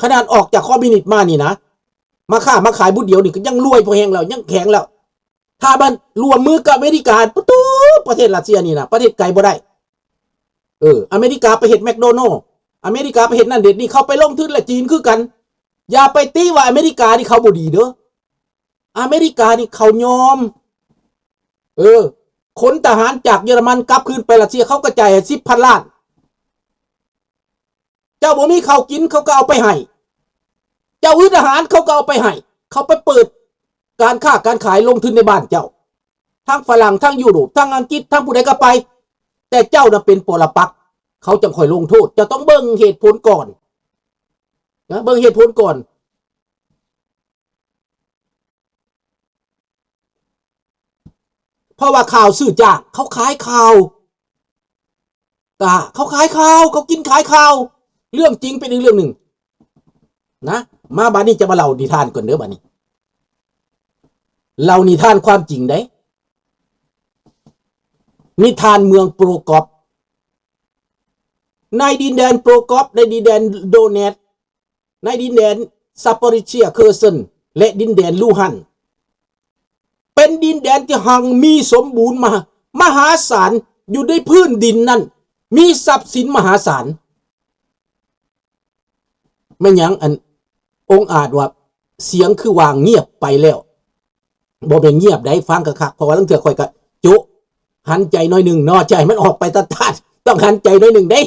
ຂະໜາດອອກຈາກຄອມມິວນິດມານີ້ນະ ມາຄ້າມາຂາຍບຸດດຽວນີ້ກໍຍັງລວຍພໍແຮງແລ້ວ ຍັງແຂງແລ້ວ. ຖ້າມັນຮ່ວມມືກັບອາເມລິກາ ປະຕູ ປະເທດຣັດເຊຍນີ້ນະ ປະເທດໄກບໍ່ໄດ້. ເອີ ອາເມລິກາໄປເຮັດແມັກໂດນັລ ອາເມລິກາໄປເຮັດນັ້ນເຮັດນີ້ ເຂົາໄປລົງທຶນ ແລະ ຈີນຄືກັນ. ຢ່າໄປຕິວ່າອາເມລິການີ້ເຂົາບໍ່ດີເດີ. ອາເມລິການີ້ເຂົາຍອມ ເອີ ຂົນທະຫານຈາກເຢຍລະມັນກັບຄືນໄປຣັດເຊຍ ເຂົາກະຈ່າຍໃຫ້ສິບພັນລ້ານ. ເຈົ້າບໍ່ມີເຂົ້າກິນ ເຂົາກໍເອົາໄປໃຫ້. ເຈົ້າອຶດອາຫານ ເຂົາກໍເອົາໄປໃຫ້. ເຂົາໄປເປີດການຄ້າການຂາຍ ລົງທຶນໃນບ້ານເຈົ້າ. ທັງຝຣັ່ງ ທັງຢູໂຣບ ທັງອັງກິດ ທັງຜູ້ໃດກໍໄປ. ແຕ່ເຈົ້ານະເປັນປໍລະປັກ ເຂົາຈັ່ງຄ່ອຍລົງໂທດ. ເຈົ້າຕ້ອງເບິ່ງເຫດຜົນກ່ອນນະ ເບິ່ງເຫດຜົນກ່ອນ. ເພາະວ່າຂ່າວສື່ຈ້າງ ເຂົາຂາຍຂ່າວ ຕາ ເຂົາຂາຍຂ່າວ ເຂົາກິນຂາຍຂ່າວ. ເລື່ອງຈິງເປັນອີກເລື່ອງໜຶ່ງນະ. ມາບາດນີ້ຈະມາເລົ່ານິທານກ່ອນເດີ. ບາດນີ້ເລົ່ານິທານຄວາມຈິງເດ້. ນິທານເມືອງໂປຣກອບ ໃນດິນແດນໂປຣກອບ ໃນດິນແດນໂດແນດ ໃນດິນແດນຊາປອຣິເຊຍ ເຄີເຊິນ ແລະ ດິນແດນລູຮັນ ເປັນດິນແດນທີ່ຮັ່ງມີສົມບູນມະຫາ ມະຫາສານ. ຢູ່ໃນພື້ນດິນນັ້ນມີຊັບສິນມະຫາສານ. ແມ່ນຫຍັງ ອັນ ອົງອາດວ່າສຽງຄືວ່າງງຽບໄປແລ້ວ? ບໍ່ແມ່ນງຽບໃດ໋ ຟັງຄັກໆ ເພາະວ່າລາງເທື່ອຂ້ອຍກະໂຈະ ຫັນໃຈໜ້ອຍໜຶ່ງເນາະ ຈະໃຫ້ມັນອອກໄປຕາດໆ ຕ້ອງຫັນໃຈໜ້ອຍໜຶ່ງເດ້.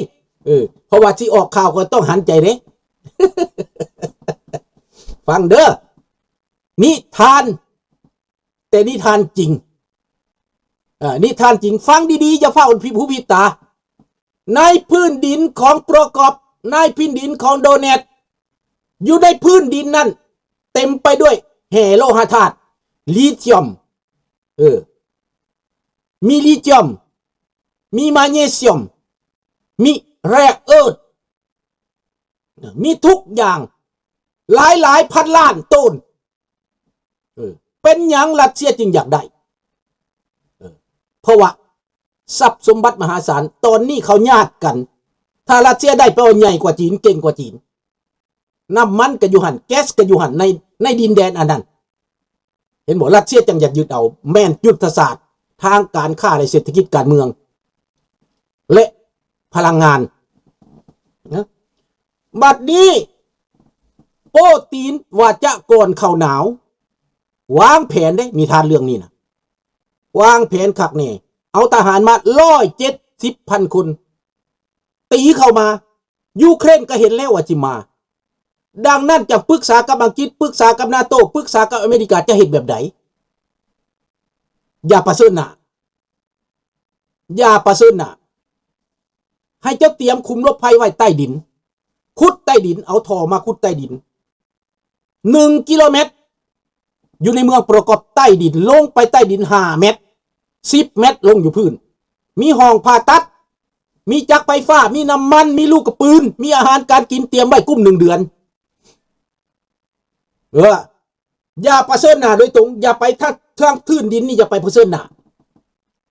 ເອີ ເພາະວ່າຊິອອກຂ່າວກໍຕ້ອງຫັນໃຈເດ້. ຟັງເດີ ນິທານ ແຕ່ນິທານຈິງ ເອີ ນິທານຈິງ ຟັງດີໆ ຢ່າຟ້າວຜິດຫູຜິດຕາ. ໃນພື້ນດິນຂອງໂປຣກອບ ໃນພື້ນດິນຂອງໂດແນດ ຢູ່ໃນພື້ນດິນນັ້ນເຕັມໄປດ້ວຍແຮ່ໂລຫະທາດ ລີທຽມ ເອີ ມີລີທຽມ ມີມາເນຊຽມ ມີແຣເອີດ ມີທຸກຢ່າງ ຫຼາຍໆ ພັນລ້ານໂຕນ. ເອີ ເປັນຫຍັງຣັດເຊຍຈຶ່ງຢາກໄດ້? ເອີ ເພາະວ່າຊັບສົມບັດມະຫາສານ ຕອນນີ້ເຂົາຍາດກັນ. ຖ້າຣັດເຊຍໄດ້ ແປວ່າໃຫຍ່ກວ່າຈີນ ເກັ່ງກວ່າຈີນ. ນ້ຳມັນກໍຢູ່ຫັ້ນ ແກັສກໍຢູ່ຫັ້ນ ໃນ ໃນດິນແດນອັນນັ້ນ. ເຫັນບໍ່? ຣັດເຊຍຈັ່ງຢາກຍຶດເອົາ ແມ່ນຍຸດທະສາດທາງການຄ້າ ແລະ ເສດຖະກິດການເມືອງ ແລະ ພະລັງງານນະ. ບັດນີ້ ໂປຕີນວ່າຈະກ່ອນເຂົ້າໜາວ ວາງແຜນເດ້ ນິທານເລື່ອງນີ້ນະ ວາງແຜນຄັກແນ່ ເອົາທະຫານມາຮ້ອຍເຈັດສິບພັນຄົນ ຕີເຂົ້າມາ. ຢູເຄຣນກໍເຫັນແລ້ວວ່າຊິມາ. ດັ່ງນັ້ນ ຈະປຶກສາກັບອັງກິດ ປຶກສາກັບນາໂຕ ປຶກສາກັບອາເມລິກາ ຈະເຮັດແບບໃດ? ຢ່າປະເຊີນໜ້າ ຢ່າປະເຊີນໜ້າ. ໃຫ້ເຈົ້າຕຽມຂຸມຫຼົບໄພໄວ້ໃຕ້ດິນ ຂຸດໃຕ້ດິນ ເອົາທໍ່ມາຂຸດໃຕ້ດິນ ໜຶ່ງກິໂລແມັດ ຢູ່ໃນເມືອງໂປຣກອບໃຕ້ດິນ ລົງໄປໃຕ້ດິນຫ້າແມັດ ສິບແມັດ ລົງຢູ່ພື້ນ ມີຫ້ອງຜ່າຕັດ ມີຈັກໄຟຟ້າ ມີນ້ຳມັນ ມີລູກກະປືນ ມີອາຫານການກິນຕຽມໄວ້ກຸ້ມໜຶ່ງເດືອນ. ເອີ ຢ່າປະເຊີນໜ້າໂດຍຕົງ ຢ່າໄປທາງ ທາງພື້ນດິນນີ້ ຢ່າໄປປະເຊີນໜ້າ.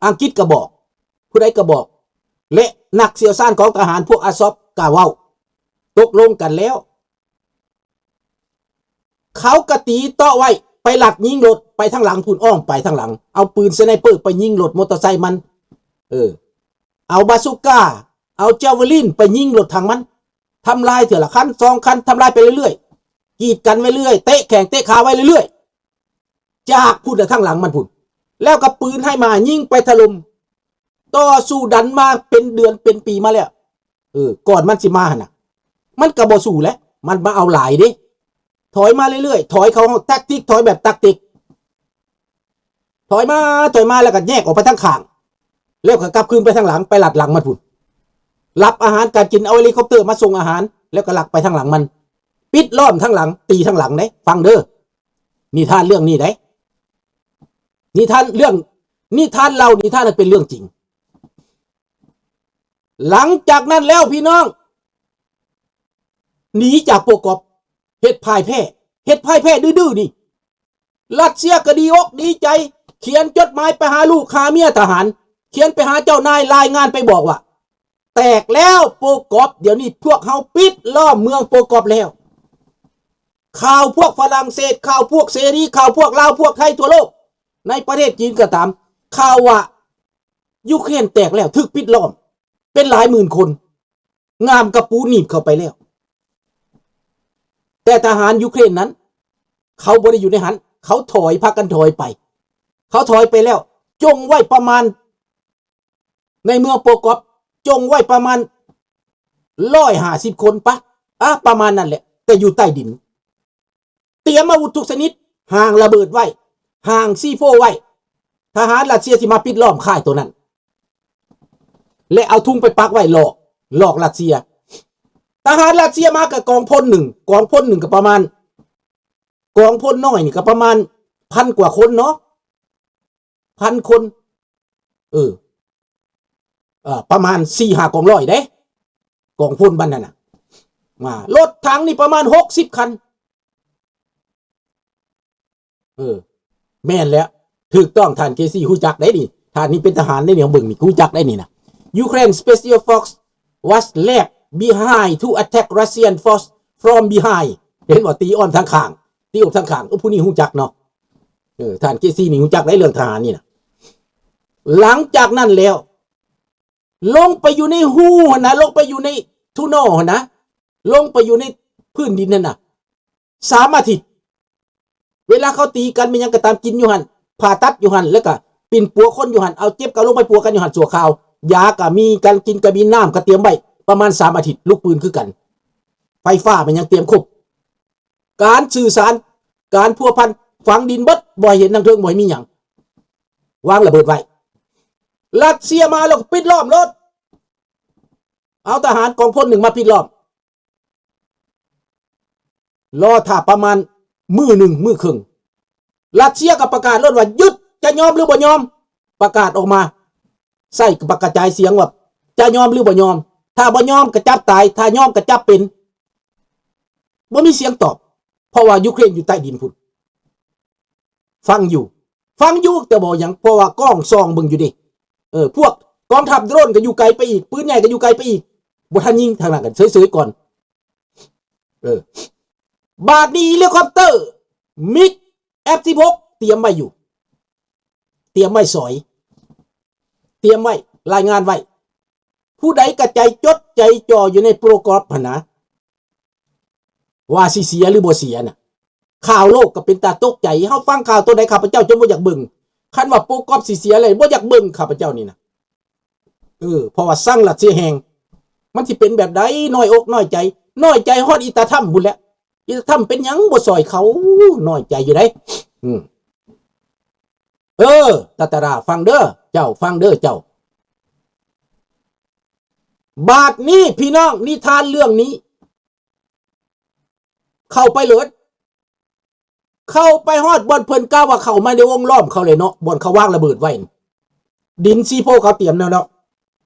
ອັງກິດກໍບອກ ຜູ້ໃດກໍບອກ ແລະ ນັກຊ່ຽວຊານຂອງທະຫານພວກອາຊອບກໍເວົ້າ ຕົກລົງກັນແລ້ວ. ເຂົາກະຕີເຕາະໄວ້ ໄປລັກຍິງລົດໄປທາງຫຼັງພຸ້ນ ອ້ອມໄປທາງຫຼັງ ເອົາປືນສະໄນເປີໄປຍິງລົດມໍເຕີໄຊມັນ ເອີ ເອົາບາຊູກາ ເອົາແຈວເວລິນໄປຍິງລົດຖັງມັນ ທຳລາຍເທື່ອລະຄັນສອງຄັນ ທຳລາຍໄປເລື້ອຍໆ ກີດກັນໄວ້ເລື້ອຍ ເຕະແຂ້ງເຕະຂາໄວ້ເລື້ອຍໆ ຈາກພຸ້ນລະທາງຫຼັງມັນພຸ້ນ ແລ້ວກໍປືນໄຮມາຍິງໄປຖະຫຼົ່ມ ຕໍ່ສູ້ດັນມາເປັນເດືອນເປັນປີມາແລ້ວ. ເອີ ກ່ອນມັນຊິມາຫັ້ນນະ ມັນກໍບໍ່ສູ້ແຫຼະ ມັນມາເອົາຫຼາຍເດ້ ຖອຍມາເລື້ອຍໆ ຖອຍເຂົ້າແທັກຕິກ ຖອຍແບບແທັກຕິກ ຖອຍມາ ຖອຍມາ ແລ້ວກໍແຍກອອກໄປທາງຂ້າງ ແລ້ວກໍກັບຄືນໄປທາງຫຼັງ ໄປລັດຫຼັງມັນພຸ້ນ ລັບອາຫານການກິນ ເອົາເຮລິຄອບເຕີມາສົ່ງອາຫານ ແລ້ວກໍລັກໄປທາງຫຼັງມັນ ປິດລ້ອມທາງຫຼັງ ຕີທາງຫຼັງເດ້. ຟັງເດີ ນິທານເລື່ອງນີ້ເດ້ ນິທານເລື່ອງ ນິທານເລົ່າ ນິທານນັ້ນເປັນເລື່ອງຈິງ. ຫຼັງຈາກນັ້ນແລ້ວພີ່ນ້ອງ ໜີຈາກໂປກອບ ເຮັດພ່າຍແພ້ ເຮັດພ່າຍແພ້ດື້ໆນີ້ ຣັດເຊຍກໍດີອົກດີໃຈ ຂຽນຈົດໝາຍໄປຫາລູກຫາເມຍທະຫານ ຂຽນໄປຫາເຈົ້ານາຍ ລາຍງານໄປບອກວ່າ ແຕກແລ້ວໂປກອບ ດຽວນີ້ພວກເຮົາປິດລ້ອມເມືອງໂປກອບແລ້ວ. ຂ່າວພວກຝຣັ່ງເສດ, ຂ່າວພວກເສລີ, ຂ່າວພວກລາວ, ພວກໄທທົ່ວໂລກ, ໃນປະເທດຈີນກໍຕາມ, ຂ່າວວ່າຢູເຄຣນແຕກແລ້ວ, ຖືກປິດລ້ອມ, ເປັນຫຼາຍໝື່ນຄົນ, ງາມກະປູໜີບເຂົ້າໄປແລ້ວ. ແຕ່ທະຫານຢູເຄຣນນັ້ນ ເຂົາບໍ່ໄດ້ຢູ່ໃນຫັ້ນ, ເຂົາຖອຍ, ພາກັນຖອຍໄປ. ເຂົາຖອຍໄປແລ້ວ, ຈົ່ງໄວ້ປະມານ ໃນເມືອງໂປກອບ ຈົ່ງໄວ້ປະມານຮ້ອຍຫ້າສິບຄົນປະ, ອາ, ປະມານນັ້ນແຫຼະ, ແຕ່ຢູ່ໃຕ້ດິນ. ຕຽມອາວຸດທຸກຊະນິດ, ຮ່າງລະເບີດໄວ້, ຮ່າງຊີໂຟໄວ້. ທະຫານຣັດເຊຍຊິມາປິດລ້ອມຄ້າຍໂຕນັ້ນ ແລະ ເອົາທຸງໄປປັກໄວ້ຫຼອກ, ຫຼອກຣັດເຊຍ. ທະຫານຣັດເຊຍມາກັບກອງພົນໜຶ່ງ, ກອງພົນໜຶ່ງກໍປະມານ, ກອງພົນນ້ອຍນີ້ກໍປະມານພັນກວ່າຄົນເນາະ. ພັນຄົນ ເອີ ເອີ ປະມານສີ່ຫ້າກອງຮ້ອຍເດ້ ກອງພົນບັດນັ້ນນະ. ມາ ລົດຖັງນີ້ປະມານຫົກສິບຄັນ. ເອີ ແມ່ນແລ້ວ ຖືກຕ້ອງ. ທ່ານເຄຊີຮູ້ຈັກໄດ໋ນີ້, ທ່ານນີ້ເປັນທະຫານໄດ໋ນີ້, ເບິ່ງນີ້ຮູ້ຈັກໄດ໋ນີ້ນະ. Ukraine Special Force was left behind to attack Russian force from behind. ເຫັນບໍ່? ຕີອ້ອມທາງຂ້າງ, ຕີອອກທາງຂ້າງ. ໂອ້ ຜູ້ນີ້ຮູ້ຈັກເນາະ. ເອີ ທ່ານເຄຊີນີ້ຮູ້ຈັກໄດ໋ເລື່ອງທະຫານນີ້ນະ. ຫຼັງຈາກນັ້ນແລ້ວ ລົງໄປຢູ່ໃນຮູຫັ້ນນະ, ລົງໄປຢູ່ໃນທູນແນວຫັ້ນນະ, ລົງໄປຢູ່ໃນພື້ນດິນຫັ້ນນະ ສາມອາທິດ. ເວລາເຂົາຕີກັນແມ່ນຫຍັງກໍຕາມ, ກິນຢູ່ຫັ້ນ, ຜ່າຕັດຢູ່ຫັ້ນ, ແລ້ວກໍປິ່ນປົວຄົນຢູ່ຫັ້ນ, ເອົາເຈັບກໍລົງໄປປົວກັນຢູ່ຫັ້ນຊົ່ວຄາວ. ຢາກໍມີ, ການກິນກໍມີ, ນ້ຳກໍຕຽມໄວ້ປະມານສາມອາທິດ, ລູກປືນຄືກັນ, ໄຟຟ້າແມ່ນຫຍັງຕຽມຄົບ. ການສື່ສານ, ການພົວພັນ, ຝັງດິນເບິດ, ບໍ່ໃຫ້ເຫັນທາງເທິງ, ບໍ່ໃຫ້ມີຫຍັງ, ວາງລະເບີດໄວ້. ຣັດເຊຍມາແລ້ວກໍປິດລ້ອມໂລດ, ເອົາທະຫານກອງພົນໜຶ່ງມາປິດລ້ອມ, ລໍຖ້າປະມານມື້ໜຶ່ງ, ມື້ເຄິ່ງ. ຣັດເຊຍກໍປະກາດໂລດວ່າ ຢຸດ, ຈະຍອມຫຼືບໍ່ຍອມ? ປະກາດອອກມາ, ໃສ່ປາກກະຈາຍສຽງວ່າ ຈະຍອມຫຼືບໍ່ຍອມ? ຖ້າບໍ່ຍອມກໍຈັບຕາຍ, ຖ້າຍອມກໍຈັບເປັນ. ບໍ່ມີສຽງຕອບ, ເພາະວ່າຢູເຄຣນຢູ່ໃຕ້ດິນພຸ້ນ. ຟັງຢູ່, ຟັງຢູ່, ແຕ່ບໍ່ຫຍັງ, ເພາະວ່າກ້ອງສ່ອງເບິ່ງຢູ່ເດ້. ເອີ, ພວກກອງທັບໂດຣນກໍຢູ່ໄກໄປອີກ, ປືນໃຫຍ່ກໍຢູ່ໄກໄປອີກ, ບໍ່ທັນຍິງ, ທາງນັ້ນກໍເສີຍໆກ່ອນ. ເອີ, ບາດນີ້ເຮລິຄອບເຕີ ມິກ ເອັຟສິບຫົກ ຕຽມໄວ້ຢູ່, ຕຽມໄວ້ສອຍ, ຕຽມໄວ້, ລາຍງານໄວ້. ຜູ້ໃດກະໃຈຈົດໃຈຈ່ອຢູ່ໃນໂປຣກອບຫັ້ນນະ, ວ່າຊິເສຍຫຼືບໍ່ເສຍນະ. ຂ່າວໂລກກໍເປັນຕາຕົກໃຈ, ເຮົາຟັງຂ່າວໂຕໃດ ຂ້າພະເຈົ້າຈົນບໍ່ຢາກເບິ່ງ. ຄັນວ່າໂປຣກອບຊິເສຍແລ້ວ ບໍ່ຢາກເບິ່ງ, ຂ້າພະເຈົ້ານີ້ນະ. ເອີ, ເພາະວ່າຊັງລັດເຊຍແຮງ. ມັນຊິເປັນແບບໃດ? ນ້ອຍອົກນ້ອຍໃຈ, ນ້ອຍໃຈຮອດອີຕາທຳພຸ້ນແຫຼະ. ອີຕາທຳເປັນຫຍັງບໍ່ຊ່ອຍເຂົາ? ນ້ອຍໃຈຢູ່ໃດ໋. ອືມ. ເອີ, ຕາຕາດາ, ຟັງເດີເຈົ້າ, ຟັງເດີເຈົ້າ. ບາດນີ້ພີ່ນ້ອງ, ນິທານເລື່ອງນີ້ ເຂົ້າໄປເລີດ, ເຂົ້າໄປຮອດບ່ອນເພິ່ນກ່າວວ່າເຂົ້າມາໃນວົງລ້ອມເຂົາເລີຍເນາະ, ບ່ອນເຂົາວາງລະເບີດໄວ້. ດິນຊີໂພເຂົາຕຽມແລ້ວເນາະ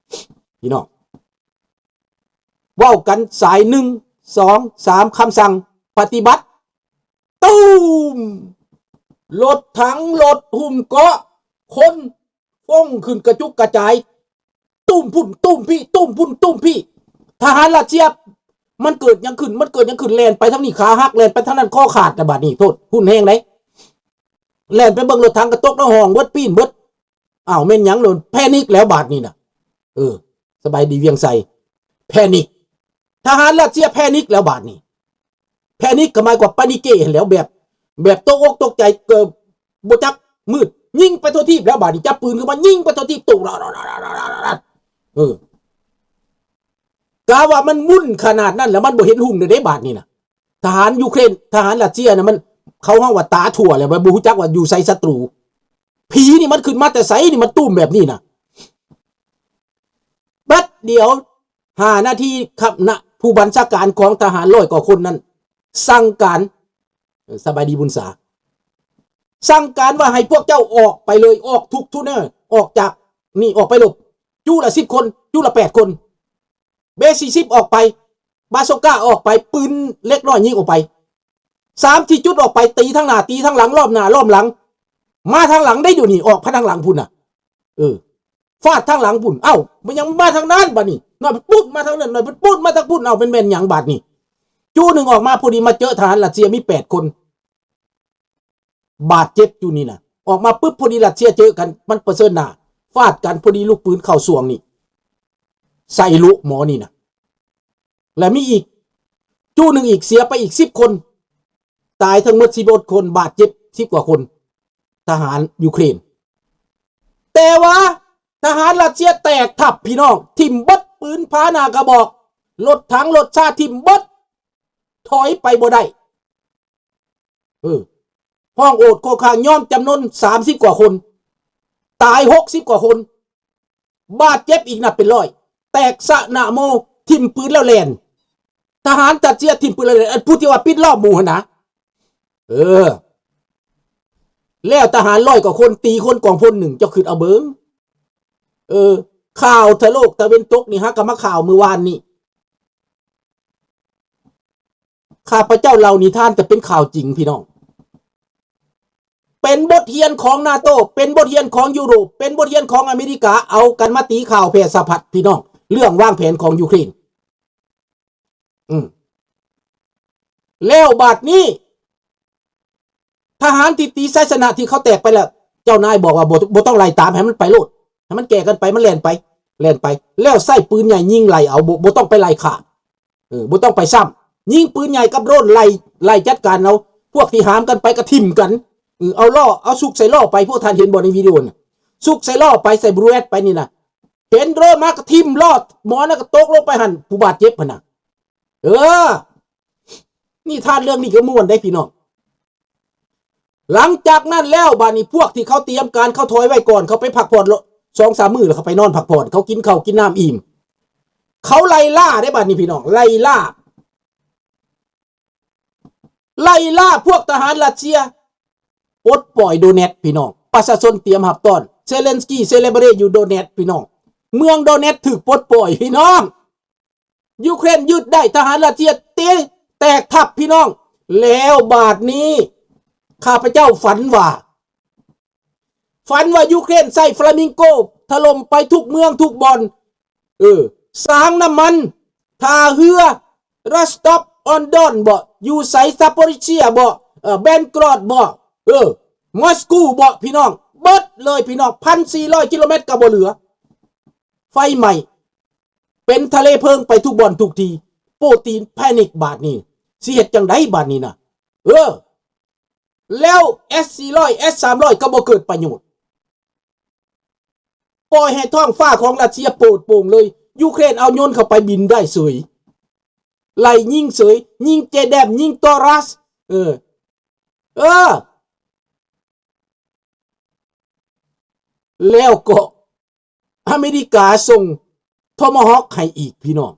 ພີ່ນ້ອງ. ເວົ້າກັນສາຍ ໜຶ່ງ ສອງ ສາມ ຄຳສັ່ງປະຕິບັດ. ຕູມ! ລົດຖັງ, ລົດຫຸ້ມເກາະ, ຄົນຟົ້ງຂຶ້ນກະຈຸກກະຈາຍ. ຕຸ້ມພຸ້ນຕຸ້ມພີ້, ຕຸ້ມພຸ້ນຕຸ້ມພີ້. ທະຫານຣັດເຊຍ ມັນເກີດຫຍັງຂຶ້ນ? ມັນເກີດຫຍັງຂຶ້ນ? ແລ່ນໄປທາງນີ້ຂາຫັກ, ແລ່ນໄປທາງນັ້ນຄໍຂາດ. ແຕ່ບາດນີ້ໂທດ, ຮຸນແຮງເດ. ແລ່ນໄປເບິ່ງລົດຖັງກະຕົກໃນຮ່ອງເບິດ, ປີ້ນເບິດ. ອ້າວ, ແມ່ນຫຍັງໂລດ? ແພນິກແລ້ວບາດນີ້ນະ. ເອີ, ສະບາຍດີວຽງໄຊ, ແພນິກ. ທະຫານຣັດເຊຍແພນິກແລ້ວບາດນີ້. ແພນິກກໍໝາຍຄວາມປານິກເກຫັ້ນແຫຼ້ວ, ແບບ, ແບບຕົກອົກຕົກໃຈ, ກໍບໍ່ຈັກມືດ, ຍິງໄປທົ່ວທີບແລ້ວບາດນີ້. ຈັບປືນຂຶ້ນມາຍິງໄປທົ່ວທີບ, ໂຕ ເອີ, ກະວ່າມັນວຸ້ນຂະໜາດນັ້ນແລ້ວ, ມັນບໍ່ເຫັນຮຸ່ງເດ້ບາດນີ້ນະ. ທະຫານຢູເຄຣນ, ທະຫານຣັດເຊຍນະ, ມັນ, ເຂົາເວົ້າວ່າຕາທົ່ວແລ້ວ, ມັນບໍ່ຮູ້ຈັກວ່າຢູ່ໃສສັດຕູ. ຜີນີ້ມັນຂຶ້ນມາແຕ່ໃສນີ້, ມັນຕຸ້ມແບບນີ້ນະ. ບັດດຽວ ຫ້ານາທີ ຄະນະຜູ້ບັນຊາການຂອງທະຫານຮ້ອຍກວ່າຄົນນັ້ນ ສັ່ງການ, ເອີ, ສະບາຍດີບຸນສາ, ສັ່ງການວ່າໃຫ້ພວກເຈົ້າອອກໄປເລີຍ, ອອກທຸກທຸແນວ, ອອກຈາກນີ້, ອອກໄປລົບ, ຈຸລະສິບຄົນ, ຈຸລະແປດຄົນ, ເບສີ່ສິບອອກໄປ, ບາໂຊກາອອກໄປ, ປືນເລັກນ້ອຍຍິງອອກໄປ. ສາມສີ່ຈຸດອອກໄປ, ຕີທາງໜ້າ, ຕີທາງຫຼັງ, ລ້ອມໜ້າ, ລ້ອມຫຼັງ, ມາທາງຫຼັງໄດ້. ດຽວນີ້ອອກໄປທາງຫຼັງພຸ້ນນະ. ເອີ, ຟາດທາງຫຼັງພຸ້ນ. ເອົ້າ, ມັນຍັງມາທາງນັ້ນບາດນີ້. ໜ້ອຍພຸ້ນມາທາງນັ້ນ, ໜ້ອຍພຸ້ນມາທາງພຸ້ນ. ເອົ້າ, ແມ່ນ, ແມ່ນຫຍັງບາດນີ້? ຈູໜຶ່ງອອກມາ ພໍດີມາເຈີທະຫານຣັດເຊຍມີແປດຄົນ ບາດເຈັບຢູ່ນີ້ນະ. ອອກມາປຶບ ພໍດີຣັດເຊຍເຈີກັນ ມັນປະເຊີນໜ້າ ຟາດກັນ ພໍດີລູກປືນເຂົ້າສວງນີ້ ໃສ່ລຸໝໍນີ້ນະ. ແລະມີອີກ ຈູໜຶ່ງອີກ ເສຍໄປອີກສິບຄົນ ຕາຍທັງໝົດສິບເອັດຄົນ ບາດເຈັບສິບກວ່າຄົນ ທະຫານຢູເຄຣນ. ແຕ່ວ່າທະຫານຣັດເຊຍແຕກທັບ ພີ່ນ້ອງ, ຖິ້ມເບິດ ປືນຜາໜ້າກະບອກ, ລົດຖັງລົດຊາຖິ້ມເບິດ, ຖອຍໄປບໍ່ໄດ້. ເອີ ຮ້ອງໂອດໂຄຄາງ ຍອມຈຳນົນສາມສິບກວ່າຄົນ, ຕາຍຫົກສິບກວ່າຄົນ, ບາດເຈັບອີກນັບເປັນຮ້ອຍ, ແຕກສະນະໂມ, ຖິ້ມປືນແລ້ວແລ່ນ. ທະຫານຣັດເຊຍຖິ້ມປືນແລ້ວແລ່ນ, ອັນຜູ້ທີ່ວ່າປິດລ້ອມໝູ່ຫັ້ນນະ. ເອີ ແລ້ວທະຫານຮ້ອຍກວ່າຄົນ ຕີຄົນກອງພົນໜຶ່ງ, ເຈົ້າຄິດເອົາເບິ່ງ. ເອີ ຂ່າວທະໂລກຕາເວັນຕົກນີ້ ຫາກະມາຂ່າວມື້ວານນີ້. ຂ້າພະເຈົ້າເລົ່ານິທານ ແຕ່ເປັນຂ່າວຈິງ ພີ່ນ້ອງ. ເປັນບົດຮຽນຂອງນາໂຕ, ເປັນບົດຮຽນຂອງຢູໂຣບ, ເປັນບົດຮຽນຂອງອາເມລິກາ, ເອົາກັນມາຕີຂ່າວແຜ່ສະພັດ ພີ່ນ້ອງ, ເລື່ອງວາງແຜນຂອງຢູເຄຣນ. ອືມ ແລ້ວບາດນີ້ ທະຫານທີ່ຕີໄຊຊະນະທີ່ເຂົາແຕກໄປແລ້ວ ເຈົ້ານາຍບອກວ່າ ບໍ່ ບໍ່ຕ້ອງໄລ່ຕາມ, ໃຫ້ມັນໄປໂລດ, ໃຫ້ມັນແກ່ກັນໄປ, ມັນແລ່ນໄປ, ແລ່ນໄປ, ແລ້ວໃຊ້ປືນໃຫຍ່ຍິງໄລ່ເອົາ, ບໍ່ ບໍ່ຕ້ອງໄປໄລ່ຂ້າ. ເອີ ບໍ່ຕ້ອງໄປຊ້ຳ, ຍິງປືນໃຫຍ່ກັບໂດຣນໄລ່ ໄລ່ຈັດການເອົາ. ພວກທີ່ຫາມກັນໄປກໍຖິ້ມກັນ, ເອີ ເອົາລໍ້ ເອົາຊຸກໃສ່ລໍ້ໄປ. ພວກທ່ານເຫັນບໍ່ໃນວິດີໂອນະ? ຊຸກໃສ່ລໍ້ໄປ, ໃສ່ບຣູແອດໄປນີ້ນະ. ເຫັນໂດຣນມາກໍຖິ້ມລໍ້, ໝໍນັ້ນກໍຕົກລົງໄປຫັ້ນ, ຜູ້ບາດເຈັບຫັ້ນນະ. ເອີ ນິທານເລື່ອງນີ້ກໍມ່ວນເດ້ ພີ່ນ້ອງ. ຫຼັງຈາກນັ້ນແລ້ວ ບາດນີ້ພວກທີ່ເຂົາຕຽມການ ເຂົາຖອຍໄວ້ກ່ອນ, ເຂົາໄປພັກຜ່ອນສອງສາມມື້ ແລ້ວເຂົາໄປນອນພັກຜ່ອນ, ເຂົາກິນເຂົ້າກິນນ້ຳອີ່ມ, ເຂົາໄລ່ລ່າເດ້ ບາດນີ້ ພີ່ນ້ອງ, ໄລ່ລ່າ ໄລ່ລ່າພວກທະຫານຣັດເຊຍ, ປົດປ່ອຍໂດແນດ ພີ່ນ້ອງ. ປະຊາຊົນຕຽມຮັບຕ້ອນ, ເຊເລັນສກີເຊເລບເຣດຢູ່ໂດແນດ ພີ່ນ້ອງ, ເມືອງໂດແນດຖືກປົດປ່ອຍ ພີ່ນ້ອງ. ຢູເຄຣນຍຶດໄດ້, ທະຫານຣັດເຊຍເຕະແຕກທັບ ພີ່ນ້ອງ. ແລ້ວບາດນີ້ ຂ້າພະເຈົ້າຝັນວ່າ, ຝັນວ່າຢູເຄຣນໃຊ້ຟລາມິງໂກຖະຫຼົ່ມໄປທຸກເມືອງທຸກບ່ອນ, ເອີ ສາງນ້ຳມັນ, ທ່າເຮືອ, ຣອສຕອບອອນດອນບໍ, ຢູ່ໃສ ຊາໂປຣິເຊຍບໍ, ເອີ ແບນກຣອດບໍ, ເອີ ມອສກູບໍ ພີ່ນ້ອງ, ເບິດເລີຍ ພີ່ນ້ອງ, ພັນສີ່ຮ້ອຍກິໂລແມັດກໍບໍ່ເຫຼືອ. ໄຟໄໝ້ ເປັນທະເລເພີງໄປທຸກບ່ອນທຸກທີ່. ປູຕິນແພນິກບາດນີ້, ຊິເຮັດຈັ່ງໃດບາດນີ້ນະ? ເອີ ແລ້ວ ເອສສີ່ຮ້ອຍ ເອສສາມຮ້ອຍ ກໍບໍ່ເກີດປະໂຫຍດ, ປ່ອຍໃຫ້ທ້ອງຟ້າຂອງຣັດເຊຍໂປດໂປ່ງເລີຍ. ຢູເຄຣນເອົາຍົນເຂົ້າໄປບິນໄດ້ເສີຍ, ໄລ່ຍິງເສີຍ, ຍິງເຈແດມ, ຍິງໂຕຣັສ, ເອີ ເອີ ແລ້ວກໍ ອາເມລິກາສົ່ງໂທມາຮອກໃຫ້ອີກ ພີ່ນ້ອງ,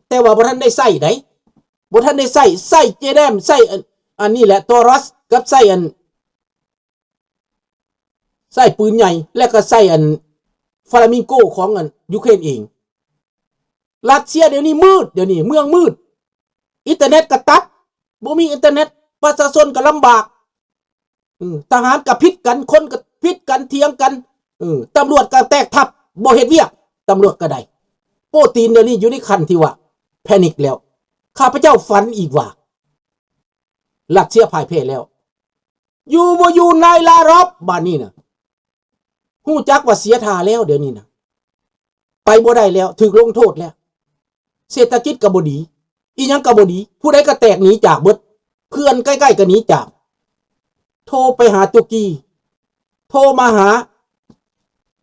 ແຕ່ວ່າບໍ່ທັນໄດ້ໃຊ້ໃດ໋, ບໍ່ທັນໄດ້ໃຊ້, ໃຊ້ເຈແດມ, ໃຊ້ອັນ ອັນນີ້ແຫຼະ ໂຕຣັສ ກັບໃຊ້ອັນ ໃຊ້ປືນໃຫຍ່ ແລະກໍໃຊ້ອັນ ຟລາມິງໂກຂອງອັນ ຢູເຄຣນເອງ. ຣັດເຊຍດຽວນີ້ມືດ, ດຽວນີ້ເມືອງມືດ, ອິນເຕີເນັດກໍຕັດ, ບໍ່ມີອິນເຕີເນັດ, ປະຊາຊົນກໍລຳບາກ. ເອີ ທະຫານກໍຜິດກັນ, ຄົນກໍຜິດກັນ, ຖຽງກັນ, ເອີ ຕຳຫຼວດກໍແຕກທັບ, ບໍ່ເຮັດວຽກ, ຕຳຫຼວດກໍໄດ້. ປູຕິນດຽວນີ້ຢູ່ໃນຂັ້ນທີ່ວ່າແພນິກແລ້ວ. ຂ້າພະເຈົ້າຝັນອີກວ່າ ຣັດເຊຍພ່າຍແພ້ແລ້ວ. ຢູ່ບໍ່ຢູ່ນາຍລາຣອບບາດນີ້ນະ. ຮູ້ຈັກວ່າເສຍທ່າແລ້ວ, ດຽວນີ້ນະ ໄປບໍ່ໄດ້ແລ້ວ, ຖືກລົງໂທດແລ້ວ. ເສດຖະກິດກໍບໍ່ດີ, ອີຫຍັງກໍບໍ່ດີ, ຜູ້ໃດກໍແຕກໜີຈາກເບິດ, ເພື່ອນໃກ້ໆກໍໜີຈາກ. ໂທໄປຫາຕຸກກີ, ໂທມາຫາ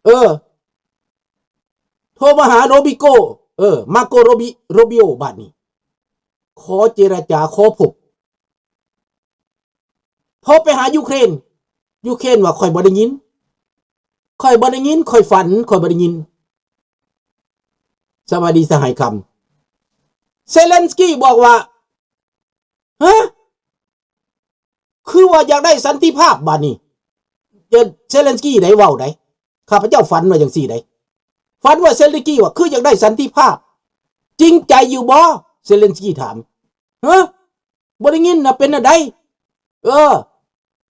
ເອີ ໂທມາຫາໂຣບິໂກ, ເອີ ມາໂກໂຣບິ ໂຣບິໂອ ບາດນີ້ ຂໍເຈລະຈາ, ຂໍພົບ. ໂທໄປຫາຢູເຄຣນ, ຢູເຄຣນວ່າ ຂ້ອຍບໍ່ໄດ້ຍິນ, ຂ້ອຍບໍ່ໄດ້ຍິນ, ຂ້ອຍຝັນ, ຂ້ອຍບໍ່ໄດ້ຍິນ. ສະບາຍດີ ສະຫາຍຄຳ. ເຊເລັນສກີບອກວ່າ ຮະ? ຄືວ່າຢາກໄດ້ສັນຕິພາບບາດນີ້. ເຊເລັນສກີໄດ້ເວົ້າໄດ໋, ຂ້າພະເຈົ້າຝັນວ່າຈັ່ງຊີ້ໄດ໋, ຝັນວ່າເຊເລັນສກີວ່າ ຄືຢາກໄດ້ສັນຕິພາບ, ຈິງໃຈຢູ່ບໍ່? ເຊເລັນສກີຖາມ. ຮະ? ບໍ່ໄດ້ຍິນນະ, ເປັນແນວໃດ? ເອີ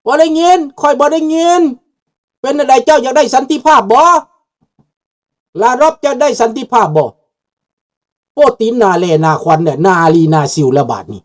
ບໍ່ໄດ້ຍິນ, ຂ້ອຍບໍ່ໄດ້ຍິນ. ເປັນແນວໃດ? ເຈົ້າຢາກໄດ້ສັນຕິພາບບໍ່? ລາຣອບ ເຈົ້າໄດ້ສັນຕິພາບບໍ່? ໂປຣຕີນໜ້າແຫຼ້ໜ້າຂວັນແຫຼະ ໜ້າລີໜ້າຊິວແລ້ວບາດນີ້